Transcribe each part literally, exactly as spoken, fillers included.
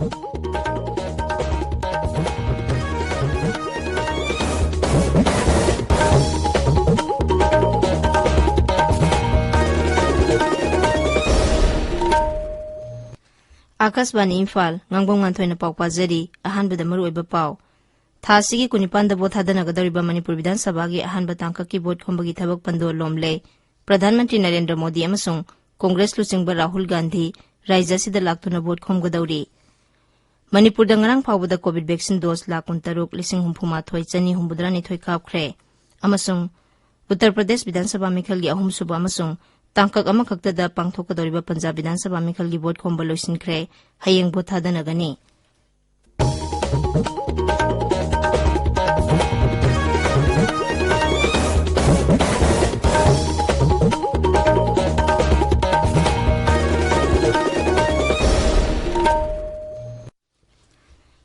ꯑꯥꯀꯥꯁꯕꯥꯅꯤ ꯏꯝꯐꯥꯜ, ꯉꯥꯡꯕꯝ ꯉꯥꯟꯊꯣꯏꯅ ꯄꯥꯎ ꯄꯥꯖꯔꯤ꯫ ꯑꯍꯥꯟꯕꯗ ꯃꯔꯨꯑꯣꯏꯕ ꯄꯥꯎ꯫ ꯊꯥ ꯑꯁꯤꯒꯤ ꯀꯨꯟꯅꯤꯄꯥꯟꯗ ꯚꯣꯠ ꯊꯥꯗꯅꯒꯗꯧꯔꯤꯕ ꯃꯅꯤꯄꯨꯔ ꯕꯤꯙꯥꯟ ꯁꯚꯥꯒꯤ ꯑꯍꯥꯟꯕ ꯇꯥꯡꯀꯛꯀꯤ ꯚꯣꯠ ꯈꯣꯝꯕꯒꯤ ꯊꯕꯛ ꯄꯟꯗꯣ ꯂꯣꯝꯂꯦ꯫ ꯄ꯭ꯔꯙꯥꯟ ꯃꯟꯇ꯭ꯔꯤ ꯅꯔꯦꯟꯗ꯭ꯔ ꯃꯣꯗꯤ ꯑꯃꯁꯨꯡ ꯀꯣꯡꯒ꯭ꯔꯦꯁ ꯂꯨꯆꯤꯡꯕ ꯔꯥꯍꯨꯜ ꯒꯥꯟꯙꯤ ꯔꯥꯖ꯭ꯌ ꯑꯁꯤꯗ ꯂꯥꯛꯇꯨꯅ ꯚꯣꯠ ꯈꯣꯝꯒꯗꯧꯔꯤ꯫ ꯃꯅꯤꯄꯨꯔꯗ ꯉꯔꯥꯡ ꯐꯥꯎꯕꯗ ꯀꯣꯚꯤꯗ ꯚꯦꯛꯁꯤꯟ ꯗꯣꯁ ꯂꯥꯈ ꯀꯨꯟꯇꯔꯨꯛ ꯂꯤꯁꯤꯡ ꯍꯨꯝꯐꯨꯃꯥꯊꯣꯏ ꯆꯅꯤ ꯍꯨꯝꯐꯨꯇꯔꯥꯅꯤꯊꯣꯏ ꯀꯥꯞꯈ꯭ꯔꯦ꯫ ꯑꯃꯁꯨꯡ ꯎꯠꯇꯔ ꯄ꯭ꯔꯗꯦꯁ ꯕꯤꯙꯥꯟ ꯁꯚꯥ ꯃꯤꯈꯜꯒꯤ ꯑꯍꯨꯝꯁꯨꯕ ꯑꯃꯁꯨꯡ ꯇꯥꯡꯀꯛ ꯑꯃꯈꯛꯇꯗ ꯄꯥꯡꯊꯣꯛꯀꯗꯧꯔꯤꯕ ꯄꯟꯖꯥꯕ ꯕꯤꯙꯥꯟ ꯁꯚꯥ ꯃꯤꯈꯜꯒꯤ ꯚꯣꯠ ꯈꯣꯝꯕ ꯂꯣꯏꯁꯤꯟꯈ꯭ꯔꯦ꯫ ꯍꯌꯦꯡ ꯚꯣꯠ ꯊꯥꯗꯅꯒꯅꯤ꯫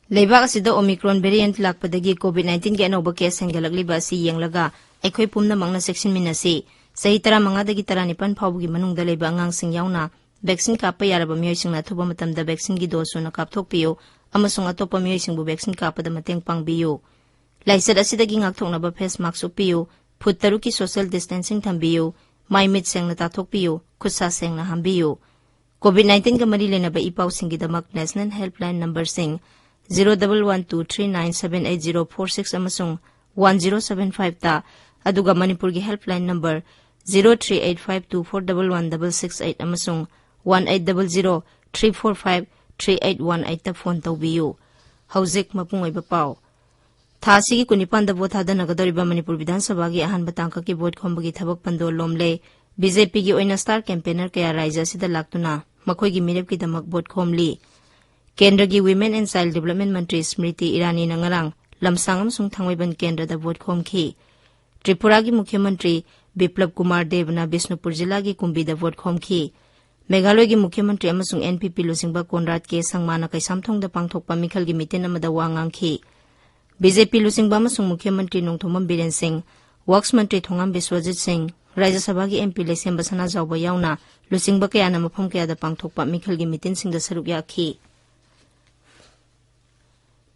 ꯂꯩꯕꯥꯛ ꯑꯁꯤꯗ ꯑꯣꯃꯤꯀ꯭ꯔꯣꯟ ꯚꯦꯔꯤꯌꯦꯟꯠ ꯂꯥꯛꯄꯗꯒꯤ ꯀꯣꯚꯤꯗ ꯅꯥꯏꯟꯇꯤꯟꯒꯤ ꯑꯅꯧꯕ ꯀꯦꯁ ꯍꯦꯟꯒꯠꯂꯛꯂꯤꯕ ꯑꯁꯤ ꯌꯦꯡꯂꯒ ꯑꯩꯈꯣꯏ ꯄꯨꯝꯅꯃꯛꯅ ꯆꯦꯛꯁꯤꯟꯃꯤꯟꯅꯁꯤ꯫ ꯆꯍꯤ ꯇꯔꯥꯃꯉꯥꯗꯒꯤ ꯇꯔꯥꯅꯤꯄꯥꯟ ꯐꯥꯎꯕꯒꯤ ꯃꯅꯨꯡꯗ ꯂꯩꯕ ꯑꯉꯥꯡꯁꯤꯡ ꯌꯥꯎꯅ ꯚꯦꯛꯁꯤꯟ ꯀꯥꯞꯄ ꯌꯥꯔꯕ ꯃꯤꯑꯣꯏꯁꯤꯡꯅ ꯑꯊꯨꯕ ꯃꯇꯝꯗ ꯚꯦꯛꯁꯤꯟꯒꯤ ꯗꯣꯁ ꯁꯨꯅ ꯀꯥꯞꯊꯣꯛꯄꯤꯌꯨ ꯑꯃꯁꯨꯡ ꯑꯇꯣꯞꯄ ꯃꯤꯑꯣꯏꯁꯤꯡꯕꯨ ꯚꯦꯛꯁꯤꯟ ꯀꯥꯞꯄꯗ ꯃꯇꯦꯡ ꯄꯥꯡꯕꯤꯌꯨ꯫ ꯂꯥꯏꯆꯠ ꯑꯁꯤꯗꯒꯤ ꯉꯥꯛꯊꯣꯛꯅꯕ ꯐꯦꯁ ꯃꯥꯛꯁ ꯎꯞꯄꯤꯌꯨ, ꯐꯨꯠ ꯇꯔꯨꯛꯀꯤ ꯁꯣꯁꯤꯌꯦꯜ ꯗꯤꯁꯇꯦꯟꯁꯤꯡ ꯊꯝꯕꯤꯌꯨ, ꯃꯥꯏ ꯃꯤꯠ ꯁꯦꯡꯅ ꯇꯥꯊꯣꯛꯄꯤꯌꯨ, ꯈꯨꯠ ꯁꯥ ꯁꯦꯡꯅ ꯍꯥꯝꯕꯤꯌꯨ꯫ ꯀꯣꯚꯤꯗ ꯅꯥꯏꯟꯇꯤꯟꯒ ꯃꯔꯤ ꯂꯩꯅꯕ ꯏ ꯄꯥꯎꯁꯤꯡꯒꯤꯗꯃꯛ ꯅꯦꯁꯅꯦꯜ ꯍꯦꯜꯞꯂꯥꯏꯟ ꯅꯝꯕꯔꯁꯤꯡ zero double one two three nine seven eight zero four six ꯑꯃꯁꯨꯡ ꯋꯥꯟ ꯖꯤꯔꯣ ꯁꯚꯦꯟ ꯐꯥꯏꯚꯇ, ꯑꯗꯨꯒ ꯃꯅꯤꯄꯨꯔꯒꯤ helpline number zero three eight five two four double one double six eight ꯑꯃꯁꯨꯡ one eight double zero three four five three eight one ꯑꯩꯠꯇ phone ꯇꯧꯕꯤꯌꯨ꯫ ꯍꯧꯖꯤꯛ ꯃꯄꯨꯡ ꯑꯣꯏꯕ ꯄꯥꯎ꯫ ꯊꯥ ꯑꯁꯤꯒꯤ ꯀꯨꯟꯅꯤꯄꯥꯟꯗ ꯚꯣꯠ ꯊꯥꯗꯅꯒꯗꯧꯔꯤꯕ ꯃꯅꯤꯄꯨꯔ ꯕꯤꯙꯥꯟ ꯁꯚꯥꯒꯤ ꯑꯍꯥꯟꯕ ꯇꯥꯡꯀꯛꯀꯤ ꯚꯣꯠ ꯈꯣꯝꯕꯒꯤ ꯊꯕꯛ ꯄꯟꯗꯣ ꯂꯣꯝꯂꯦ꯫ ꯕꯤ ꯖꯦ ꯄꯤꯒꯤ ꯑꯣꯏꯅ ꯁ꯭ꯇꯥꯔ ꯀꯦꯝꯄꯦꯟꯅꯔ ꯀꯌꯥ ꯔꯥꯖ꯭ꯌ ꯑꯁꯤꯗ ꯂꯥꯛꯇꯨꯅ ꯃꯈꯣꯏꯒꯤ ꯃꯤꯔꯦꯞꯀꯤꯗꯃꯛ ꯚꯣꯠ ꯈꯣꯝꯂꯤ꯫ ꯀꯦꯟꯗ꯭ꯔꯒꯤ ꯋꯤꯃꯦꯟ ꯑꯦꯟ ꯆꯥꯏꯜ ꯗꯤꯚꯂꯞꯃꯦꯟ ꯃꯟꯇ꯭ꯔꯤ ꯁ꯭ꯃ꯭ꯔꯤꯇꯤ ꯏꯔꯥꯅꯤꯅ ꯉꯔꯥꯡ ꯂꯝꯁꯥꯡ ꯑꯃꯁꯨꯡ ꯊꯥꯡꯃꯩꯕꯟ ꯀꯦꯟꯗ꯭ꯔꯗ ꯚꯣꯠ ꯈꯣꯝꯈꯤ꯫ ꯇ꯭ꯔꯤꯄꯨꯔꯥꯒꯤ ꯃꯨꯈ꯭ꯌ ꯃꯟꯇ꯭ꯔꯤ ꯕꯤꯄ꯭ꯂꯕ ꯀꯨꯃꯥꯔ ꯗꯦꯕꯅ ꯕꯤꯁꯅꯨꯄꯨꯔ ꯖꯤꯂꯥꯒꯤ ꯀꯨꯝꯕꯤꯗ ꯚꯣꯠ ꯈꯣꯝꯈꯤ꯫ ꯃꯦꯘꯥꯂꯣꯏꯒꯤ ꯃꯨꯈ꯭ꯌ ꯃꯟꯇ꯭ꯔꯤ ꯑꯃꯁꯨꯡ ꯑꯦꯟ ꯄꯤ ꯄꯤ ꯂꯨꯆꯤꯡꯕ ꯀꯣꯟꯔꯥꯗ ꯀꯦ ꯁꯪꯃꯥꯅ ꯀꯩꯁꯥꯝꯊꯣꯡꯗ ꯄꯥꯡꯊꯣꯛꯄ ꯃꯤꯈꯜꯒꯤ ꯃꯤꯇꯤꯟ ꯑꯃꯗ ꯋꯥ ꯉꯥꯡꯈꯤ꯫ ꯕꯤ ꯖꯦ ꯄꯤ ꯂꯨꯆꯤꯡꯕ ꯑꯃꯁꯨꯡ ꯃꯨꯈ꯭ꯌ ꯃꯟꯇ꯭ꯔꯤ ꯅꯣꯡꯊꯣꯝꯕꯝ ꯕꯤꯔꯦꯟ ꯁꯤꯡ, ꯋꯔꯛꯁ ꯃꯟꯇ꯭ꯔꯤ ꯊꯣꯉꯥꯝ ꯕꯤꯁ꯭ꯋꯖꯤꯠ ꯁꯤꯡ, ꯔꯥꯖ꯭ꯌ ꯁꯚꯥꯒꯤ ꯑꯦꯝ ꯄꯤ ꯂꯩꯁꯦꯝꯕ ꯁꯅꯥꯖꯥꯎꯕ ꯌꯥꯎꯅ ꯂꯨꯆꯤꯡꯕ ꯀꯌꯥꯅ ꯃꯐꯝ ꯀꯌꯥꯗ ꯄꯥꯡꯊꯣꯛꯄ ꯃꯤꯈꯜꯒꯤ ꯃꯤꯇꯤꯟꯁꯤꯡꯗ ꯁꯔꯨꯛ ꯌꯥꯈꯤ꯫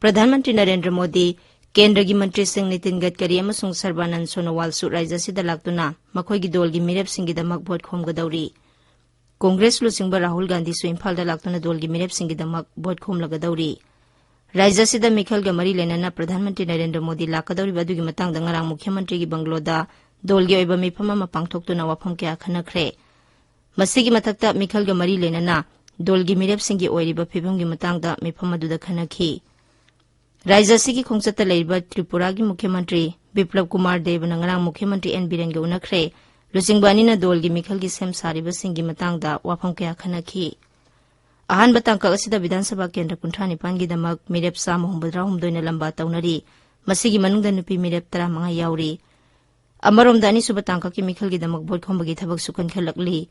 ꯄ꯭ꯔꯙꯥꯟ ꯃꯟꯇ꯭ꯔꯤ ꯅꯔꯦꯟꯗ꯭ꯔ ꯃꯣꯗꯤ, ꯀꯦꯟꯗ꯭ꯔꯒꯤ ꯃꯟꯇ꯭ꯔꯤꯁꯤꯡ ꯅꯤꯇꯤꯟ ꯒꯗꯀꯔꯤ ꯑꯃꯁꯨꯡ ꯁꯔꯕꯥꯅꯟꯗ ꯁꯣꯅꯣꯋꯥꯜꯁꯨ ꯔꯥꯖ꯭ꯌ ꯑꯁꯤꯗ ꯂꯥꯛꯇꯨꯅ ꯃꯈꯣꯏꯒꯤ ꯗꯣꯜꯒꯤ ꯃꯤꯔꯦꯞꯁꯤꯡꯒꯤꯗꯃꯛ ꯚꯣꯠ ꯈꯣꯝꯒꯗꯧꯔꯤ꯫ ꯀꯣꯡꯒ꯭ꯔꯦꯁ ꯂꯨꯆꯤꯡꯕ ꯔꯥꯍꯨꯜ ꯒꯥꯟꯙꯤꯁꯨ ꯏꯝꯐꯥꯜꯗ ꯂꯥꯛꯇꯨꯅ ꯗꯣꯜꯒꯤ ꯃꯤꯔꯦꯞꯁꯤꯡꯒꯤꯗꯃꯛ ꯚꯣꯠ ꯈꯣꯝꯂꯒꯗꯧꯔꯤ꯫ ꯔꯥꯖ꯭ꯌ ꯑꯁꯤꯗ ꯃꯤꯈꯜꯒ ꯃꯔꯤ ꯂꯩꯅꯅ ꯄ꯭ꯔꯙꯥꯟ ꯃꯟꯇ꯭ꯔꯤ ꯅꯔꯦꯟꯗ꯭ꯔ ꯃꯣꯗꯤ ꯂꯥꯛꯀꯗꯧꯔꯤꯕ ꯑꯗꯨꯒꯤ ꯃꯇꯥꯡꯗ ꯉꯔꯥꯡ ꯃꯨꯈ꯭ꯌ ꯃꯟꯇ꯭ꯔꯤꯒꯤ ꯕꯪꯒ꯭ꯂꯣꯗ ꯗꯣꯜꯒꯤ ꯑꯣꯏꯕ ꯃꯤꯐꯝ ꯑꯃ ꯄꯥꯡꯊꯣꯛꯇꯨꯅ ꯋꯥꯐꯝ ꯀꯌꯥ ꯈꯟꯅꯈ꯭ꯔꯦ꯫ ꯃꯁꯤꯒꯤ ꯃꯊꯛꯇ ꯃꯤꯈꯜꯒ ꯃꯔꯤ ꯂꯩꯅꯅ ꯗꯣꯜꯒꯤ ꯃꯤꯔꯦꯞꯁꯤꯡꯒꯤ ꯑꯣꯏꯔꯤꯕ ꯐꯤꯕꯝꯒꯤ ꯃꯇꯥꯡꯗ ꯃꯤꯐꯝ ꯑꯗꯨꯗ ꯈꯟꯅꯈꯤ꯫ ꯔꯥꯖ꯭ꯌ ꯑꯁꯤꯒꯤ ꯈꯣꯡꯆꯠꯇ ꯂꯩꯔꯤꯕ ꯇ꯭ꯔꯤꯄꯨꯔꯥꯒꯤ ꯃꯨꯈ꯭ꯌ ꯃꯟꯇ꯭ꯔꯤ ꯕꯤꯄ꯭ꯂꯕ ꯀꯨꯃꯥꯔ ꯗꯦꯕꯅ ꯉꯔꯥꯡ ꯃꯨꯈ꯭ꯌ ꯃꯟꯇ꯭ꯔꯤ ꯑꯦꯟ ꯕꯤꯔꯦꯟꯒ ꯎꯅꯈ꯭ꯔꯦ꯫ ꯂꯨꯆꯤꯡꯕ ꯑꯅꯤꯅ ꯗꯣꯜꯒꯤ ꯃꯤꯈꯜꯒꯤ ꯁꯦꯝ ꯁꯥꯔꯤꯕꯁꯤꯡꯒꯤ ꯃꯇꯥꯡꯗ ꯋꯥꯐꯝ ꯀꯌꯥ ꯈꯟꯅꯈꯤ꯫ ꯑꯍꯥꯟꯕ ꯇꯥꯡꯀꯛ ꯑꯁꯤꯗ ꯕꯤꯙꯥꯟ ꯁꯚꯥ ꯀꯦꯟꯗ꯭ꯔ ꯀꯨꯟꯊ꯭ꯔꯥ ꯅꯤꯄꯥꯟꯒꯤꯗꯃꯛ ꯃꯤꯔꯦꯞ ꯆꯥꯝꯃ ꯍꯨꯝꯐꯨꯇꯔꯥ ꯍꯨꯝꯗꯣꯏꯅ ꯂꯝꯕꯥ ꯇꯧꯅꯔꯤ꯫ ꯃꯁꯤꯒꯤ ꯃꯅꯨꯡꯗ ꯅꯨꯄꯤ ꯃꯤꯔꯦꯞ ꯇꯔꯥꯃꯉꯥ ꯌꯥꯎꯔꯤ꯫ ꯑꯃꯔꯣꯝꯗ, ꯑꯅꯤꯁꯨꯕ ꯇꯥꯡꯀꯛꯀꯤ ꯃꯤꯈꯜꯒꯤꯗꯃꯛ ꯚꯣꯠ ꯈꯣꯝꯕꯒꯤ ꯊꯕꯛꯁꯨ ꯀꯟꯈꯠꯂꯛꯂꯤ꯫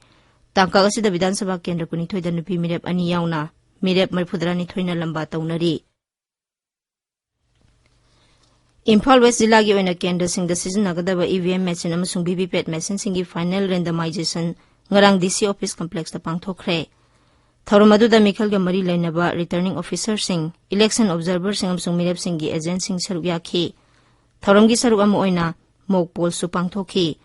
ꯇꯥꯡꯀꯛ ꯑꯁꯤꯗ ꯕꯤꯙꯥꯟ ꯁꯚꯥ ꯀꯦꯟꯗ꯭ꯔ ꯀꯨꯟꯅꯤꯊꯣꯏꯗ ꯅꯨꯄꯤ ꯃꯤꯔꯦꯞ ꯑꯅꯤ ꯌꯥꯎꯅ ꯃꯤꯔꯦꯞ ꯃꯔꯤꯐꯨꯇꯔꯥꯅꯤꯊꯣꯏꯅ ꯂꯝꯕꯥ ꯇꯧꯅꯔꯤ꯫ ꯏꯝꯐꯥꯜ ꯋꯦꯁ ꯖꯤꯂꯥꯒꯤ ꯑꯣꯏꯅ ꯀꯦꯟꯗ꯭ꯔꯁꯤꯡꯗ ꯁꯤꯖꯤꯟꯅꯒꯗꯕ ꯏ ꯚꯤ ꯑꯦꯝ ꯃꯦꯆꯤꯟ ꯑꯃꯁꯨꯡ ꯚꯤ ꯚꯤ ꯄꯦꯠ ꯃꯦꯆꯤꯟꯁꯤꯡꯒꯤ ꯐꯥꯏꯅꯦꯜ ꯔꯦꯟꯗꯃꯥꯏꯖꯦꯁꯟ ꯉꯔꯥꯡ ꯗꯤ ꯁꯤ ꯑꯣꯐꯤꯁ ꯀꯝꯄ꯭ꯂꯦꯛꯁꯇ ꯄꯥꯡꯊꯣꯛꯈ꯭ꯔꯦ꯫ ꯊꯧꯔꯝ ꯑꯗꯨꯗ ꯃꯤꯈꯜꯒ ꯃꯔꯤ ꯂꯩꯅꯕ ꯔꯤꯇꯔꯅꯤꯡ ꯑꯣꯐꯤꯁꯔꯁꯤꯡ, ꯏꯂꯦꯛꯁꯟ ꯑꯣꯕꯖꯥꯔꯚꯔꯁꯤꯡ ꯑꯃꯁꯨꯡ ꯃꯤꯔꯦꯞꯁꯤꯡꯒꯤ ꯑꯦꯖꯦꯟꯠꯁꯤꯡ ꯁꯔꯨꯛ ꯌꯥꯈꯤ꯫ ꯊꯧꯔꯝꯒꯤ ꯁꯔꯨꯛ ꯑꯃ ꯑꯣꯏꯅ ꯃꯣꯛ ꯄꯣꯜꯁꯨ ꯄꯥꯡꯊꯣꯛꯈꯤ꯫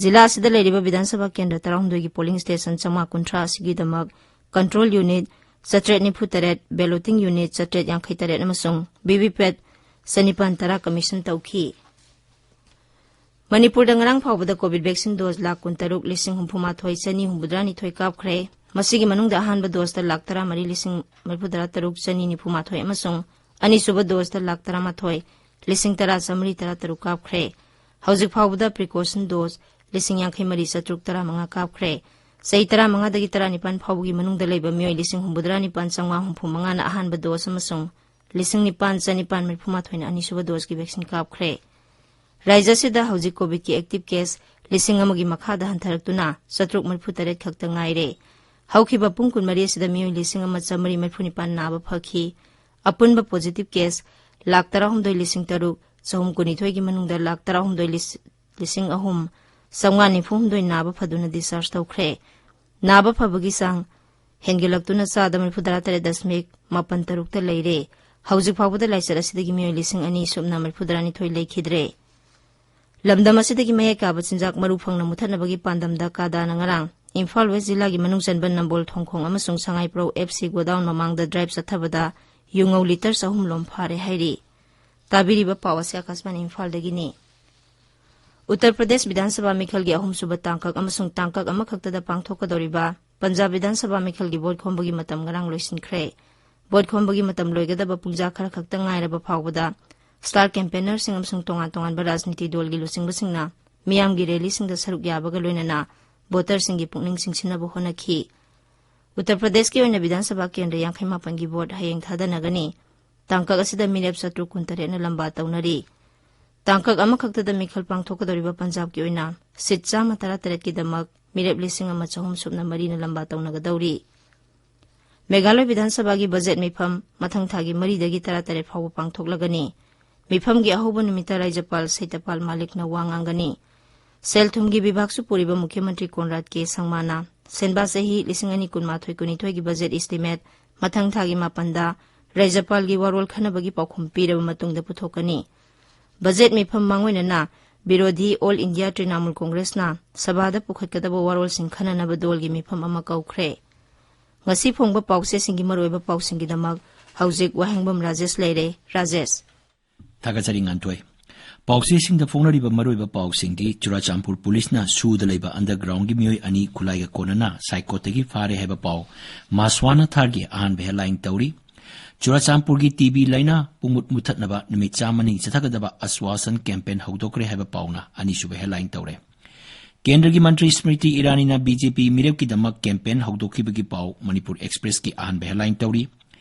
ꯖꯤꯂꯥ ꯑꯁꯤꯗ ꯂꯩꯔꯤꯕ ꯕꯤꯙꯥꯟ ꯁꯚꯥ ꯀꯦꯟꯗ꯭ꯔ ꯇꯔꯥꯍꯨꯝꯗꯣꯏꯒꯤ ꯄꯣꯂꯤꯡ ꯁ꯭ꯇꯦꯁꯟ ꯆꯥꯝꯃꯉꯥ ꯀꯨꯟꯊ꯭ꯔꯥ ꯑꯁꯤꯒꯤꯗꯃꯛ ꯀꯟꯇ꯭ꯔꯣꯜ ꯌꯨꯅꯤꯠ ꯆꯥꯇ꯭ꯔꯦꯠ ꯅꯤꯐꯨ ꯇꯔꯦꯠ, ꯕꯦꯂꯣꯇꯤꯡ ꯌꯨꯅꯤꯠ ꯆꯥꯇ꯭ꯔꯦꯠ ꯌꯥꯡꯈꯩ ꯇꯔꯦꯠ ꯑꯃꯁꯨꯡ ꯚꯤ ꯚꯤ ꯄꯦꯠ ꯆꯅꯤꯄꯥꯟ ꯇꯔꯥ ꯀꯃꯤꯁꯟ ꯇꯧꯈꯤ꯫ ꯃꯅꯤꯄꯨꯔꯗ ꯉꯔꯥꯡ ꯐꯥꯎꯕꯗ ꯀꯣꯚꯤꯗ ꯚꯦꯛꯁꯤꯟ ꯗꯣꯖ ꯂꯥꯈ ꯀꯨꯟꯇꯔꯨꯛ ꯂꯤꯁꯤꯡ ꯍꯨꯝꯐꯨꯃꯥꯊꯣꯏ ꯆꯅꯤ ꯍꯨꯝꯐꯨꯇꯔꯥꯅꯤꯊꯣꯏ ꯀꯥꯞꯈ꯭ꯔꯦ꯫ ꯃꯁꯤꯒꯤ ꯃꯅꯨꯡꯗ ꯑꯍꯥꯟꯕ ꯗꯣꯖꯇ ꯂꯥꯈ ꯇꯔꯥꯃꯔꯤ ꯂꯤꯁꯤꯡ ꯃꯔꯤꯐꯨꯇꯔꯥ ꯇꯔꯨꯛ ꯆꯅꯤ ꯅꯤꯐꯨꯃꯥꯊꯣꯏ ꯑꯃꯁꯨꯡ ꯑꯅꯤꯁꯨꯕ ꯗꯣꯖꯇ ꯂꯥꯈ ꯇꯔꯥꯃꯥꯊꯣꯏ ꯂꯤꯁꯤꯡ ꯇꯔꯥ ꯆꯥꯃꯔꯤ ꯇꯔꯥ ꯇꯔꯨꯛ ꯀꯥꯞꯈ꯭ꯔꯦ꯫ ꯍꯧꯖꯤꯛ ꯐꯥꯎꯕꯗ ꯄ꯭ꯔꯤꯀꯣꯁꯟ ꯗꯣꯖ ꯂꯤꯁꯤꯡ ꯌꯥꯡꯈꯩ ꯃꯔꯤ ꯆꯥꯇ꯭ꯔꯨꯛ ꯇꯔꯥꯃꯉꯥ ꯀꯥꯞꯈ꯭ꯔꯦ꯫ ꯆꯍꯤ ꯇꯔꯥꯃꯉꯥꯗꯒꯤ ꯇꯔꯥꯅꯤꯄꯥꯟ ꯐꯥꯎꯕꯒꯤ ꯃꯅꯨꯡꯗ ꯂꯩꯕ ꯃꯤꯑꯣꯏ ꯂꯤꯁꯤꯡ ꯍꯨꯝꯐꯨꯇꯔꯥ ꯅꯤꯄꯥꯟ ꯆꯥꯝꯃꯉꯥ ꯍꯨꯝꯐꯨ ꯃꯉꯥꯅ ꯑꯍꯥꯟꯕ ꯗꯣꯖ ꯑꯃꯁꯨꯡ ꯂꯤꯁꯤꯡ ꯅꯤꯄꯥꯟ ꯆꯅꯤꯄꯥꯟ ꯃꯔꯤꯐꯨꯃꯥꯊꯣꯏꯅ ꯑꯅꯤꯁꯨꯕ ꯗꯣꯖꯀꯤ ꯚꯦꯛꯁꯤꯟ ꯀꯥꯞꯈ꯭ꯔꯦ꯫ ꯔꯥꯖ꯭ꯌ ꯑꯁꯤꯗ ꯍꯧꯖꯤꯛ ꯀꯣꯚꯤꯗꯀꯤ ꯑꯦꯛꯇꯤꯚ ꯀꯦꯁ ꯂꯤꯁꯤꯡ ꯑꯃꯒꯤ ꯃꯈꯥꯗ ꯍꯟꯊꯔꯛꯇꯨꯅ ꯆꯥꯇ꯭ꯔꯨꯛ ꯃꯔꯤꯐꯨ ꯇꯔꯦꯠ ꯈꯛꯇ ꯉꯥꯏꯔꯦ꯫ ꯍꯧꯈꯤꯕ ꯄꯨꯡ ꯀꯨꯟꯃꯔꯤ ꯑꯁꯤꯗ ꯃꯤꯑꯣꯏ ꯂꯤꯁꯤꯡ ꯑꯃ ꯆꯥꯃꯔꯤ ꯃꯔꯤꯐꯨ ꯅꯤꯄꯥꯟ ꯅꯥꯕ ꯐꯈꯤ꯫ ꯑꯄꯨꯟꯕ ꯄꯣꯖꯤꯇꯤꯚ ꯀꯦꯁ ꯂꯥꯈ ꯇꯔꯥꯍꯨꯝꯗꯣꯏ ꯂꯤꯁꯤꯡ ꯇꯔꯨꯛ ꯆꯍꯨꯝ ꯀꯨꯟꯅꯤꯊꯣꯏꯒꯤ ꯃꯅꯨꯡꯗ ꯂꯥꯈ ꯇꯔꯥꯍꯨꯝꯗꯣꯏ ꯂꯤꯁꯤꯡ ꯑꯍꯨꯝ ꯆꯥꯝꯃꯉꯥ ꯅꯤꯐꯨ ꯍꯨꯝꯗꯣꯏ ꯅꯥꯕ ꯐꯗꯨꯅ ꯗꯤꯁꯆꯥꯔꯖ ꯇꯧꯈ꯭ꯔꯦ꯫ ꯅꯥꯕ ꯐꯕꯒꯤ ꯆꯥꯡ ꯍꯦꯟꯒꯠꯂꯛꯇꯨꯅ ꯆꯥꯗ ꯃꯔꯤꯐꯨꯇꯔꯥ ꯇꯔꯦꯠ ꯗꯁꯃꯤꯛ ꯃꯥꯄꯟ ꯇꯔꯨꯛꯇ ꯂꯩꯔꯦ꯫ ꯍꯧꯖꯤꯛ ꯐꯥꯎꯕꯗ ꯂꯥꯏꯆꯠ ꯑꯁꯤꯗꯒꯤ ꯃꯤꯑꯣꯏ ꯂꯤꯁꯤꯡ ꯑꯅꯤ ꯁꯨꯞꯅ ꯃꯔꯤꯐꯨꯇꯔꯥꯅꯤꯊꯣꯏ ꯂꯩꯈꯤꯗ꯭ꯔꯦ꯫ ꯂꯝꯗꯝ ꯑꯁꯤꯗꯒꯤ ꯃꯌꯦꯛ ꯀꯥꯕ ꯆꯤꯟꯖꯥꯛ ꯃꯔꯨ ꯐꯪꯅ ꯃꯨꯊꯠꯅꯕꯒꯤ ꯄꯥꯟꯗꯝꯗ ꯀꯥꯗꯥꯅ ꯉꯔꯥꯡ ꯏꯝꯐꯥꯜ ꯋꯦꯁ ꯖꯤꯂꯥꯒꯤ ꯃꯅꯨꯡ ꯆꯟꯕ ꯅꯝꯕꯣꯜ ꯊꯣꯡꯈꯣꯡ ꯑꯃꯁꯨꯡ ꯁꯉꯥꯏꯄ꯭ꯔꯧ ꯑꯦꯐ ꯁꯤ ꯒꯣꯗꯥꯎꯟ ꯃꯃꯥꯡꯗ ꯗ꯭ꯔꯥꯏꯚ ꯆꯠꯊꯕꯗ ꯌꯨꯉꯧ ꯂꯤꯇꯔ ꯆꯍꯨꯝ ꯂꯣꯝ ꯐꯥꯔꯦ ꯍꯥꯏꯔꯤ꯫ ꯇꯥꯕꯤꯔꯤꯕ ꯄꯥꯎ ꯑꯁꯤ ꯑꯀꯥꯁꯕꯥꯅꯤ ꯏꯝꯐꯥꯜꯗꯒꯤꯅꯤ꯫ ꯎꯠꯇꯔ ꯄ꯭ꯔꯗꯦꯁ ꯕꯤꯙꯥꯟ ꯁꯚꯥ ꯃꯤꯈꯜꯒꯤ ꯑꯍꯨꯝꯁꯨꯕ ꯇꯥꯡꯀꯛ ꯑꯃꯁꯨꯡ ꯇꯥꯡꯀꯛ ꯑꯃꯈꯛꯇꯗ ꯄꯥꯡꯊꯣꯛꯀꯗꯧꯔꯤꯕ ꯄꯟꯖꯥꯕ ꯕꯤꯙꯥꯟ ꯁꯚꯥ ꯃꯤꯈꯜꯒꯤ ꯚꯣꯠ ꯈꯣꯝꯕꯒꯤ ꯃꯇꯝ ꯉꯔꯥꯡ ꯂꯣꯏꯁꯤꯟꯈ꯭ꯔꯦ꯫ ꯚꯣꯠ ꯈꯣꯝꯕꯒꯤ ꯃꯇꯝ ꯂꯣꯏꯒꯗꯕ ꯄꯨꯡꯖꯥ ꯈꯔ ꯈꯛꯇ ꯉꯥꯏꯔꯕ ꯐꯥꯎꯕꯗ ꯁ꯭ꯇꯥꯔ ꯀꯦꯝꯄꯦꯅꯔꯁꯤꯡ ꯑꯃꯁꯨꯡ ꯇꯣꯉꯥꯟ ꯇꯣꯉꯥꯟꯕ ꯔꯥꯖꯅꯤꯇꯤ ꯗꯜꯒꯤ ꯂꯨꯆꯤꯡꯕꯁꯤꯡꯅ ꯃꯤꯌꯥꯝꯒꯤ ꯔꯦꯂꯤꯁꯤꯡꯗ ꯁꯔꯨꯛ ꯌꯥꯕꯒ ꯂꯣꯏꯅꯅ ꯚꯣꯇꯔꯁꯤꯡꯒꯤ ꯄꯨꯛꯅꯤꯡ ꯆꯤꯡꯁꯤꯟꯅꯕ ꯍꯣꯠꯅꯈꯤ꯫ ꯎꯠꯇꯔ ꯄ꯭ꯔꯗꯦꯁꯀꯤ ꯑꯣꯏꯅ ꯕꯤꯙꯥꯟ ꯁꯚꯥ ꯀꯦꯟꯗ꯭ꯔ ꯌꯥꯡꯈꯩ ꯃꯥꯄꯟꯒꯤ ꯚꯣꯠ ꯍꯌꯦꯡ ꯊꯥꯗꯅꯒꯅꯤ꯫ ꯇꯥꯡꯀꯛ ꯑꯁꯤꯗ ꯃꯤꯔꯦꯞ ꯆꯥꯇ꯭ꯔꯨꯛ ꯀꯨꯟꯇꯔꯦꯠꯅ ꯂꯝꯕꯥ ꯇꯧꯅꯔꯤ꯫ ꯇꯥꯡꯀꯛ ꯑꯃꯈꯛꯇꯗ ꯃꯤꯈꯜ ꯄꯥꯡꯊꯣꯛꯀꯗꯧꯔꯤꯕ ꯄꯟꯖꯥꯕꯀꯤ ꯑꯣꯏꯅ ꯁꯤꯠ ꯆꯥꯝꯃ ꯇꯔꯥꯇꯔꯦꯠꯀꯤꯗꯃꯛ ꯃꯤꯔꯦꯞ ꯂꯤꯁꯤꯡ ꯑꯃ ꯆꯍꯨꯝ ꯁꯨꯞꯅ ꯃꯔꯤꯅ ꯂꯝꯕꯥ ꯇꯧꯅꯒꯗꯧꯔꯤ꯫ ꯃꯦꯘꯥꯂꯣꯏ ꯕꯤꯙꯥꯟ ꯁꯚꯥꯒꯤ ꯕꯖꯦꯠ ꯃꯤꯐꯝ ꯃꯊꯪ ꯊꯥꯒꯤ ꯃꯔꯤꯗꯒꯤ ꯇꯔꯥꯇꯔꯦꯠ ꯐꯥꯎꯕ ꯄꯥꯡꯊꯣꯛꯂꯒꯅꯤ꯫ ꯃꯤꯐꯝꯒꯤ ꯑꯍꯧꯕ ꯅꯨꯃꯤꯠꯇ ꯔꯥꯖ꯭ꯌꯄꯥꯜ ꯁꯇ꯭ꯌꯄꯥꯜ ꯃꯥꯂꯤꯛꯅ ꯋꯥ ꯉꯥꯡꯒꯅꯤ꯫ ꯁꯦꯜ ꯊꯨꯝꯒꯤ ꯕꯤꯚꯥꯒꯁꯨ ꯄꯨꯔꯤꯕ ꯃꯨꯈ꯭ꯌ ꯃꯟꯇ꯭ꯔꯤ ꯀꯣꯟꯔꯥꯗ ꯀꯦ ꯁꯪꯃꯥꯅ ꯁꯦꯟꯕꯥ ꯆꯍꯤ ꯂꯤꯁꯤꯡ ꯑꯅꯤ ꯀꯨꯟꯃꯥꯊꯣꯏ ꯀꯨꯟꯅꯤꯊꯣꯏꯒꯤ ꯕꯖꯦꯠ ꯏꯁꯇꯤꯃꯦꯠ ꯃꯊꯪ ꯊꯥꯒꯤ ꯃꯥꯄꯟꯗ ꯔꯥꯖ꯭ꯌꯄꯥꯜꯒꯤ ꯋꯥꯔꯣꯜ ꯈꯟꯅꯕꯒꯤ ꯄꯥꯎꯈꯨꯝ ꯄꯤꯔꯕ ꯃꯇꯨꯡꯗ ꯄꯨꯊꯣꯛꯀꯅꯤ꯫ ꯕꯖꯦꯠ ꯃꯤꯐꯝ ꯃꯥꯡꯑꯣꯏꯅꯅ ꯕꯤꯔꯣꯙꯤ ꯑꯣꯜ ꯏꯟꯗꯤꯌꯥ ꯇ꯭ꯔꯤꯅꯥꯃꯨꯜ ꯀꯣꯡꯒ꯭ꯔꯦꯁꯅ ꯁꯚꯥꯗ ꯄꯨꯈꯠꯀꯗꯕ ꯋꯥꯔꯣꯜꯁꯤꯡ ꯈꯟꯅꯅꯕ ꯗꯜꯒꯤ ꯃꯤꯐꯝ ꯑꯃ ꯀꯧꯈ꯭ꯔꯦ꯫ ꯉꯁꯤ ꯐꯣꯡꯕ ꯄꯥꯎꯆꯦꯁꯤꯡꯒꯤ ꯃꯔꯨꯑꯣꯏꯕ ꯄꯥꯎꯁꯤꯡꯒꯤꯗꯃꯛ ꯍꯧꯖꯤꯛ ꯋꯥꯍꯦꯡꯕꯝ ꯔꯥꯖꯦꯁ ꯂꯩꯔꯦ꯫ ꯔꯥꯖꯦꯁ꯫ ꯊꯥꯒꯠꯆꯔꯤ ꯉꯥꯟꯊꯣꯏ꯫ ꯄꯥꯎꯆꯦꯁꯤꯡꯗ ꯐꯣꯡꯅꯔꯤꯕ ꯃꯔꯨꯑꯣꯏꯕ ꯄꯥꯎꯁꯤꯡꯗꯤ ꯆꯨꯔꯥꯆꯥꯟꯄꯨꯔ ꯄꯨꯂꯤꯁꯅ ꯁꯨꯗ ꯂꯩꯕ ꯑꯟꯗꯔꯒ꯭ꯔꯥꯎꯟꯒꯤ ꯃꯤꯑꯣꯏ ꯑꯅꯤ ꯈꯨꯠꯂꯥꯏꯒ ꯀꯣꯟꯅꯅ ꯁꯥꯏꯀꯣꯠꯇꯒꯤ ꯐꯥꯔꯦ ꯍꯥꯏꯕ ꯄꯥꯎ ꯃꯥꯁ꯭ꯋꯥꯅ ꯊꯥꯔꯒꯤ ꯑꯍꯥꯟꯕ ꯍꯦꯗꯂꯥꯏꯟ ꯇꯧꯔꯤ꯫ ꯆꯨꯔꯥꯆꯥꯟꯄꯨꯔꯒꯤ ꯇꯤ ꯕꯤ ꯂꯥꯏꯅꯥ ꯄꯨꯡꯃꯨꯠ ꯃꯨꯊꯠꯅꯕ ꯅꯨꯃꯤꯠ ꯆꯥꯝꯃꯅꯤ ꯆꯠꯊꯒꯗꯕ ꯑꯁ꯭ꯋꯥꯁꯟ ꯀꯦꯝꯄꯦꯟ ꯍꯧꯗꯣꯛꯈ꯭ꯔꯦ ꯍꯥꯏꯕ ꯄꯥꯎꯅ ꯑꯅꯤꯁꯨꯕ ꯍꯦꯗꯂꯥꯏꯟ ꯇꯧꯔꯦ꯫ ꯀꯦꯟꯗ꯭ꯔꯒꯤ ꯃꯟꯇ꯭ꯔꯤ ꯁ꯭ꯃ꯭ꯔꯤꯇꯤ ꯏꯔꯥꯅꯤꯅ ꯕꯤ ꯖꯦ ꯄꯤ ꯃꯤꯔꯦꯞꯀꯤꯗꯃꯛ ꯀꯦꯝꯄꯦꯟ ꯍꯧꯗꯣꯛꯈꯤꯕꯒꯤ ꯄꯥꯎ ꯃꯅꯤꯄꯨꯔ ꯑꯦꯛꯁꯄ꯭ꯔꯦꯁꯀꯤ ꯑꯍꯥꯟꯕ ꯍꯦꯗꯂꯥꯏꯟ ꯇꯧꯔꯤ꯫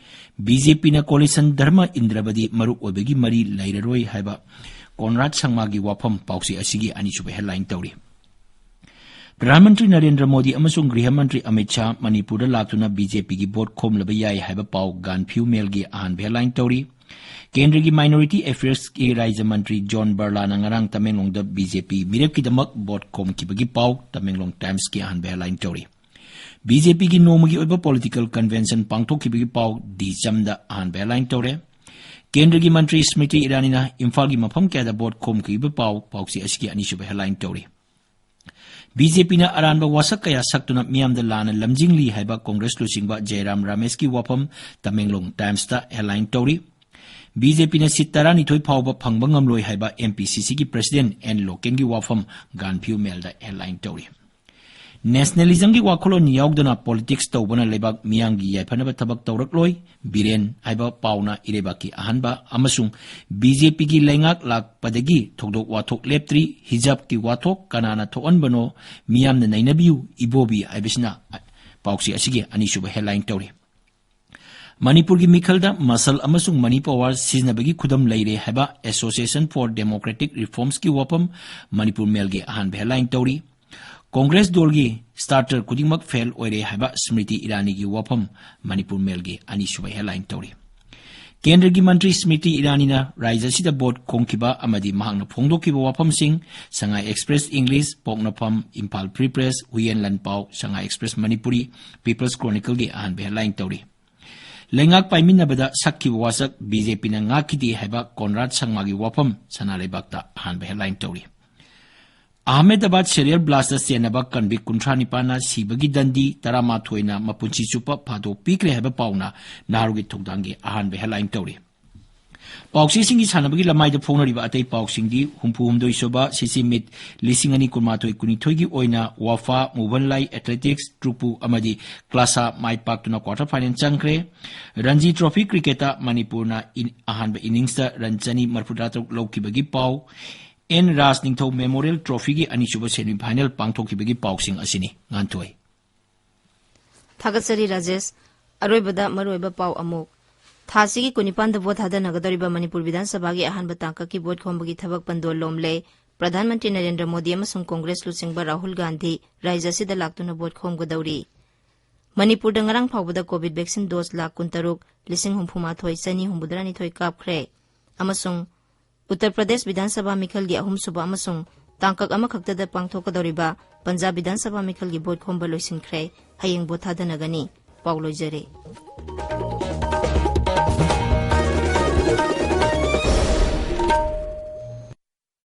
ꯕꯤ ꯖꯦ ꯄꯤꯅ ꯀꯣꯂꯤꯁꯟ ꯙꯔꯃ ꯏꯟꯗ꯭ꯔꯕꯗꯤ ꯃꯔꯨꯞ ꯑꯣꯏꯕꯒꯤ ꯃꯔꯤ ꯂꯩꯔꯔꯣꯏ ꯍꯥꯏꯕ ꯀꯣꯟꯔꯥꯗ ꯁꯪꯃꯥꯒꯤ ꯋꯥꯐꯝ ꯄꯥꯎꯆꯦ ꯑꯁꯤꯒꯤ ꯑꯅꯤꯁꯨꯕ ꯍꯦꯗꯂꯥꯏꯟ ꯇꯧꯔꯤ꯫ ꯄ꯭ꯔꯙꯥꯟ ꯃꯟꯇ꯭ꯔꯤ ꯅꯔꯦꯟꯗ꯭ꯔ ꯃꯣꯗꯤ ꯑꯃꯁꯨꯡ ꯒ꯭ꯔꯤꯍ ꯃꯟꯇ꯭ꯔꯤ ꯑꯃꯤꯠ ꯁꯥꯍ ꯃꯅꯤꯄꯨꯔꯗ ꯂꯥꯛꯇꯨꯅ ꯕꯤ ꯖꯦ ꯄꯤꯒꯤ ꯚꯣꯠ ꯈꯣꯝꯂꯕ ꯌꯥꯏ ꯍꯥꯏꯕ ꯄꯥꯎ ꯒꯥꯟꯐꯤꯌꯨ ꯃꯦꯜꯒꯤ ꯑꯍꯥꯟꯕ ꯍꯦꯗꯂꯥꯏꯟ ꯇꯧꯔꯤ꯫ ꯀꯦꯟꯗ꯭ꯔꯒꯤ ꯃꯥꯏꯅꯣꯔꯤꯇꯤ ꯑꯦꯐꯤꯌꯔꯁꯀꯤ ꯔꯥꯖ꯭ꯌ ꯃꯟꯇ꯭ꯔꯤ ꯖꯣꯟ ꯕꯔꯂꯥꯅ ꯉꯔꯥꯡ ꯇꯃꯦꯡꯂꯣꯡꯗ ꯕꯤ ꯖꯦ ꯄꯤ ꯃꯤꯔꯦꯞꯀꯤꯗꯃꯛ ꯚꯣꯠ ꯈꯣꯝꯈꯤꯕꯒꯤ ꯄꯥꯎ ꯇꯃꯦꯡꯂꯣꯡ ꯇꯥꯏꯝꯁꯀꯤ ꯑꯍꯥꯟꯕ ꯍꯦꯗꯂꯥꯏꯟ ꯇꯧꯔꯤ꯫ ꯕꯤ ꯖꯦ ꯄꯤꯒꯤ ꯅꯣꯡꯃꯒꯤ ꯑꯣꯏꯕ ꯄꯣꯂꯤꯇꯤꯀꯦꯜ ꯀꯟꯚꯦꯟꯁꯟ ꯄꯥꯡꯊꯣꯛꯈꯤꯕꯒꯤ ꯄꯥꯎ ꯗꯤ ꯆꯝꯗ ꯑꯍꯥꯟꯕ ꯍꯦꯗꯂꯥꯏꯟ ꯇꯧꯔꯦ꯫ ꯀꯦꯟꯗ꯭ꯔꯒꯤ ꯃꯟꯇ꯭ꯔꯤ ꯁ꯭ꯃ꯭ꯔꯤꯇꯤ ꯏꯔꯥꯅꯤꯅ ꯏꯝꯐꯥꯜꯒꯤ ꯃꯐꯝ ꯀꯌꯥꯗ ꯚꯣꯠ ꯈꯣꯝꯈꯤꯕ ꯄꯥꯎ, ꯄꯥꯎꯆꯦ ꯑꯁꯤꯒꯤ ꯑꯅꯤꯁꯨꯕ headline ꯇꯧꯔꯤ꯫ ꯕꯤ ꯖꯦ ꯄꯤꯅ ꯑꯔꯥꯟꯕ ꯋꯥꯁꯛ ꯀꯌꯥ ꯁꯛꯇꯨꯅ ꯃꯤꯌꯥꯝꯗ ꯂꯥꯟꯅ ꯂꯝꯖꯤꯡꯂꯤ ꯍꯥꯏꯕ ꯀꯣꯡꯒ꯭ꯔꯦꯁ ꯂꯨꯆꯤꯡꯕ ꯖꯌꯔꯥꯝ ꯔꯥꯃꯦꯁꯀꯤ ꯋꯥꯐꯝ ꯇꯃꯦꯡꯂꯣꯡ ꯇꯥꯏꯝꯁꯇ headline ꯇꯧꯔꯤ꯫ ꯕꯤ ꯖꯦ ꯄꯤꯅ seat ꯇꯔꯥꯅꯤꯊꯣꯏ ꯐꯥꯎꯕ ꯐꯪꯕ ꯉꯝꯂꯣꯏ ꯍꯥꯏꯕ ꯑꯦꯝ ꯄꯤ ꯁꯤ ꯁꯤꯒꯤ president ꯑꯦꯟ ꯂꯣꯀꯦꯟꯒꯤ ꯋꯥꯐꯝ ꯒꯥꯟꯐꯤꯌꯨ ꯃꯦꯜꯗ headline ꯇꯧꯔꯤ꯫ Nationalismꯒꯤ ꯋꯥꯈꯜꯂꯣꯟ ꯌꯥꯎꯗꯅ politics ꯇꯧꯕꯅ ꯂꯩꯕꯥꯛ ꯃꯤꯌꯥꯝꯒꯤ ꯌꯥꯏꯐꯅꯕ ꯊꯕꯛ ꯇꯧꯔꯛꯂꯣꯏ, ꯕꯤꯔꯦꯟ ꯍꯥꯏꯕ ꯄꯥꯎꯅ ꯏꯔꯩꯕꯥꯛꯀꯤ ꯑꯍꯥꯟꯕ ꯑꯃꯁꯨꯡ ꯕꯤ ꯖꯦ ꯄꯤꯒꯤ ꯂꯩꯉꯥꯛ ꯂꯥꯛꯄꯗꯒꯤ ꯊꯧꯗꯣꯛ ꯋꯥꯊꯣꯛ ꯂꯦꯞꯇ꯭ꯔꯤ, ꯍꯤꯖꯥꯕꯀꯤ ꯋꯥꯊꯣꯛ ꯀꯅꯥꯅ ꯊꯣꯛꯍꯟꯕꯅꯣ, ꯃꯤꯌꯥꯝꯅ ꯅꯩꯅꯕꯤꯌꯨ, ꯏꯕꯣꯕꯤ ꯍꯥꯏꯕꯁꯤꯅ ꯄꯥꯎꯆꯦ ꯑꯁꯤꯒꯤ ꯑꯅꯤꯁꯨꯕ headline ꯇꯧꯔꯤ꯫ ꯃꯅꯤꯄꯨꯔꯒꯤ ꯃꯤꯈꯜꯗ muscle ꯑꯃꯁꯨꯡ money power ꯁꯤꯖꯤꯟꯅꯕꯒꯤ ꯈꯨꯗꯝ ꯂꯩꯔꯦ ꯍꯥꯏꯕ Association for Democratic Reformsꯀꯤ ꯋꯥꯐꯝ ꯃꯅꯤꯄꯨꯔ ꯃꯦꯜꯒꯤ ꯑꯍꯥꯟꯕ headline ꯇꯧꯔꯤ꯫ ꯀꯣꯡꯒ꯭ꯔꯦꯁ ꯗꯣꯜꯒꯤ starter ꯈꯨꯗꯤꯡꯃꯛ fail ꯑꯣꯏꯔꯦ ꯍꯥꯏꯕ ꯁ꯭ꯃ꯭ꯔꯤꯇꯤ ꯏꯔꯥꯅꯤꯒꯤ ꯋꯥꯐꯝ ꯃꯅꯤꯄꯨꯔ ꯃꯦꯜꯒꯤ ꯑꯅꯤꯁꯨꯕ headline ꯇꯧꯔꯤ꯫ ꯀꯦꯟꯗ꯭ꯔꯒꯤ ꯃꯟꯇ꯭ꯔꯤ ꯁ꯭ꯃ꯭ꯔꯤꯇꯤ ꯏꯔꯥꯅꯤꯅ ꯔꯥꯖ꯭ꯌ ꯑꯁꯤꯗ ꯚꯣꯠ ꯈꯣꯝꯈꯤꯕ ꯑꯃꯗꯤ ꯃꯍꯥꯛꯅ ꯐꯣꯡꯗꯣꯛꯈꯤꯕ ꯋꯥꯐꯝꯁꯤꯡ, ꯁꯉꯥꯏ Express English, ꯄꯣꯛꯅꯐꯝ, ꯏꯝꯐꯥꯜ Free Press, ꯍꯨꯏꯌꯦꯟ ꯂꯟꯄꯥꯎ, ꯁꯉꯥꯏ Express ꯃꯅꯤꯄꯨꯔꯤ, People's Chronicleꯒꯤ ꯑꯍꯥꯟꯕ headline ꯇꯧꯔꯤ꯫ ꯂꯩꯉꯥꯛ ꯄꯥꯏꯃꯤꯟꯅꯕꯗ ꯁꯛꯈꯤꯕ ꯋꯥꯁꯛ ꯕꯤ ꯖꯦ ꯄꯤꯅ ꯉꯥꯛꯈꯤꯗꯦ ꯍꯥꯏꯕ ꯀꯣꯟꯔꯥꯗ ꯁꯪꯃꯥꯒꯤ ꯋꯥꯐꯝ ꯁꯅꯥ ꯂꯩꯕꯥꯛꯇ ꯑꯍꯥꯟꯕ headline ꯇꯧꯔꯤ꯫ ꯑꯍꯃꯦꯗꯕꯥꯗ serial blastꯇ ꯆꯦꯟꯅꯕ convict ꯀꯨꯟꯊ꯭ꯔꯥ ꯅꯤꯄꯥꯟꯅ ꯁꯤꯕꯒꯤ ꯗꯟꯗꯤ, ꯇꯔꯥꯃꯥꯊꯣꯏꯅ ꯃꯄꯨꯟꯁꯤ ꯆꯨꯞꯄ ꯐꯥꯗꯣꯛꯄꯤꯈ꯭ꯔꯦ ꯍꯥꯏꯕ ꯄꯥꯎꯅ ꯅꯍꯥꯔꯣꯜꯒꯤ ꯊꯧꯗꯥꯡꯒꯤ ꯑꯍꯥꯟꯕ headline ꯇꯧꯔꯤ꯫ ꯄꯥꯎꯆꯦꯁꯤꯡꯒꯤ ꯁꯥꯟꯅꯕꯒꯤ ꯂꯃꯥꯏꯗ ꯐꯣꯡꯅꯔꯤꯕ ꯑꯇꯩ ꯄꯥꯎꯁꯤꯡꯗꯤ ꯍꯨꯝꯐꯨ ꯍꯨꯝꯗꯣꯏ ꯁꯨꯕ ꯁꯤꯁꯤ ꯃꯤꯠ ꯂꯤꯁꯤꯡ ꯑꯅꯤ ꯀꯨꯟꯃꯥꯊꯣꯏ ꯀꯨꯟꯅꯤꯊꯣꯏꯒꯤ ꯑꯣꯏꯅ ꯋꯥꯐꯥ, ꯃꯨꯕꯟꯂꯥꯏ Athletics, ꯇ꯭ꯔꯨꯄꯨ ꯑꯃꯗꯤ ꯀ꯭ꯂꯥꯁꯥ ꯃꯥꯏ ꯄꯥꯛꯇꯨꯅ quarter final ꯆꯪꯈ꯭ꯔꯦ꯫ ꯔꯟꯖꯤ Trophy cricketꯇ ꯃꯅꯤꯄꯨꯔꯅ ꯏꯟ-, ꯑꯍꯥꯟꯕ inningsꯇ run ꯆꯅꯤ ꯃꯔꯤꯐꯨꯇꯔꯥ ꯇꯔꯨꯛ ꯂꯧꯈꯤꯕꯒꯤ ꯄꯥꯎ꯫ ꯑꯦꯟ ꯔꯥꯖ ꯅꯤꯡꯊꯧ Memorial Trophyꯒꯤ ꯑꯅꯤꯁꯨꯕ semi final ꯄꯥꯡꯊꯣꯛꯈꯤꯕꯒꯤ ꯄꯥꯎꯁꯤꯡ ꯑꯁꯤꯅꯤ꯫ ꯉꯥꯟꯊꯣꯏ꯫ ꯊꯥꯒꯠꯆꯔꯤ ꯔꯥꯖꯦꯁ꯫ ꯑꯔꯣꯏꯕꯗ ꯃꯔꯨꯑꯣꯏꯕ ꯄꯥꯎ ꯑꯃꯨꯛ꯫ ꯊꯥꯁꯤꯒꯤ ꯀꯨꯟꯅꯤꯄꯥꯟꯗ ꯚꯣꯠ ꯊꯥꯗꯅꯒꯗꯧꯔꯤꯕ ꯃꯅꯤꯄꯨꯔ ꯕꯤꯙꯥꯟ ꯁꯚꯥꯒꯤ ꯑꯍꯥꯟꯕ ꯇꯥꯡꯀꯛꯀꯤ ꯚꯣꯠ ꯈꯣꯝꯕꯒꯤ ꯊꯕꯛ ꯄꯟꯗꯣꯜ ꯂꯣꯝꯂꯦ꯫ ꯄ꯭ꯔꯙꯥꯟ ꯃꯟꯇ꯭ꯔꯤ ꯅꯔꯦꯟꯗ꯭ꯔ ꯃꯣꯗꯤ ꯑꯃꯁꯨꯡ ꯀꯣꯡꯒ꯭ꯔꯦꯁ ꯂꯨꯆꯤꯡꯕ ꯔꯥꯍꯨꯜ ꯒꯥꯟꯙꯤ ꯔꯥꯖ꯭ꯌ ꯑꯁꯤꯗ ꯂꯥꯛꯇꯨꯅ ꯚꯣꯠ ꯈꯣꯝꯒꯗꯧꯔꯤ꯫ ꯃꯅꯤꯄꯨꯔꯗ ꯉꯔꯥꯡ ꯐꯥꯎꯕꯗ COVID vaccine dose ꯂꯥꯈ ꯀꯨꯟꯇꯔꯨꯛ ꯂꯤꯁꯤꯡ ꯍꯨꯝꯐꯨꯃꯥꯊꯣꯏ ꯆꯅꯤ ꯍꯨꯝꯐꯨꯇꯔꯥꯅꯤꯊꯣꯏ ꯀꯥꯞꯈ꯭ꯔꯦ꯫ ꯑꯃꯁꯨꯡ ꯎꯠꯇꯔ ꯄ꯭ꯔꯗꯦꯁ ꯕꯤꯙꯥꯟ ꯁꯚꯥ ꯃꯤꯈꯜꯒꯤ ꯑꯍꯨꯝꯁꯨꯕ ꯑꯃꯁꯨꯡ ꯇꯥꯡꯀꯛ ꯑꯃꯈꯛꯇꯗ ꯄꯥꯡꯊꯣꯛꯀꯗꯧꯔꯤꯕ ꯄꯟꯖꯥꯕ ꯕꯤꯙꯥꯟ ꯁꯚꯥ ꯃꯤꯈꯜꯒꯤ ꯚꯣꯠ ꯈꯣꯝꯕ ꯂꯣꯏꯁꯤꯟꯈ꯭ꯔꯦ꯫ ꯍꯌꯦꯡ ꯚꯣꯠ ꯊꯥꯗꯅꯒꯅꯤ꯫ ꯄꯥꯎ ꯂꯣꯏꯖꯔꯦ꯫